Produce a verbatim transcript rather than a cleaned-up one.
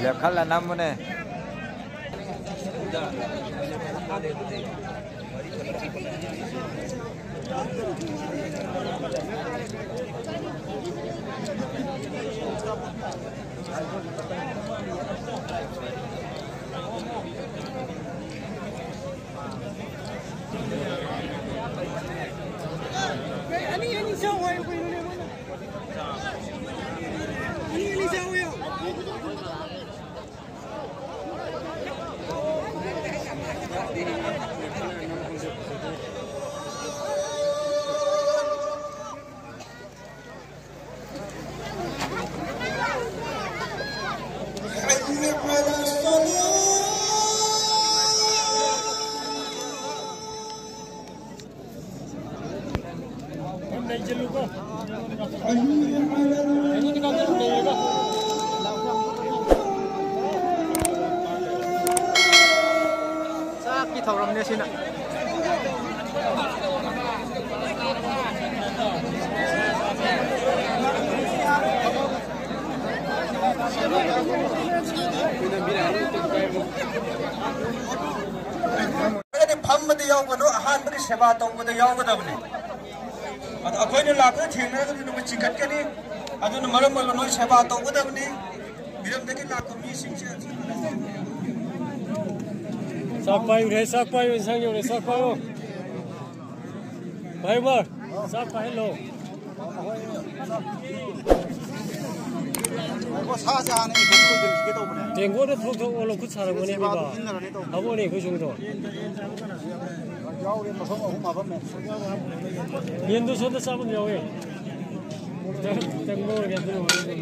ꯂꯦꯞꯈꯠꯂ ꯅꯝꯃꯨꯅꯦ꯫ ꯆꯥꯛꯀꯤ ꯊꯧꯔꯝꯅꯦ ꯁꯤꯅ꯫ ꯐꯝꯕꯗ ꯌꯥꯎꯒꯅꯨ, ꯑꯍꯥꯟꯕꯒꯤ ꯁꯦꯕꯥ ꯇꯧꯕꯗ ꯌꯥꯎꯒꯗꯕꯅꯤ꯫ ꯑꯗꯣ ꯑꯩꯈꯣꯏꯅ ꯂꯥꯛꯄꯗ ꯊꯦꯡꯅꯔꯒꯗꯤ ꯅꯈꯣꯏ ꯆꯤꯡꯈꯠꯀꯅꯤ꯫ ꯑꯗꯨꯅ ꯃꯔꯝ ꯑꯣꯏꯔꯒ ꯅꯣꯏ ꯁꯦꯕꯥ ꯇꯧꯒꯗꯕꯅꯤ꯫ ꯃꯤꯔꯝꯗꯒꯤ ꯂꯥꯛꯄ ꯃꯤꯁꯤꯡꯁꯦ ꯆꯥꯛ ꯄꯥꯏꯌꯨꯔꯦ, ꯆꯥꯛ ꯄꯥꯏꯌꯨ, ꯏꯟꯁꯥꯡ ꯌꯧꯔꯦ, ꯆꯥꯛ ꯄꯥꯏꯌꯨ꯫ ꯚꯥꯏ ꯎꯃꯔ, ꯆꯥꯛ ꯄꯥꯏꯍꯜꯂꯣ꯫ ꯉꯥꯏꯈꯣ, ꯁꯥꯁꯦ ꯍꯥꯟꯅ ꯏꯟꯊꯣꯛꯄ ꯂꯣꯏꯁꯤꯟꯈꯤꯒꯦ ꯇꯧꯕꯅꯦ꯫ ꯇꯦꯡꯀꯣꯠꯇ ꯊꯣꯛ ꯊꯣꯛ ꯑꯣꯜꯂꯣ, ꯈꯨꯠ ꯁꯥꯔꯝꯒꯅꯤ ꯁꯦꯕꯥꯗꯣ ꯑꯗꯨꯒ꯫ ꯏꯟꯅꯔꯅꯤ ꯇꯧꯕꯅꯦ꯫ ꯊꯕꯛꯅꯦ ꯑꯩꯈꯣꯏ ꯁꯣꯝꯒꯤꯗꯣ꯫ ꯌꯥꯎꯔꯦ, ꯃꯐꯝ ꯑꯍꯨꯝ ꯍꯥꯞꯄꯝꯃꯦ꯫ ꯌꯦꯟꯗꯣ ꯁꯣꯝꯗ ꯆꯥꯐꯝ ꯌꯥꯎꯋꯦ꯫ ꯈꯤꯇꯪ ꯈꯤꯇꯪ ꯂꯧꯔꯒꯦ ꯑꯗꯨ ꯂꯣꯏꯔꯒ꯫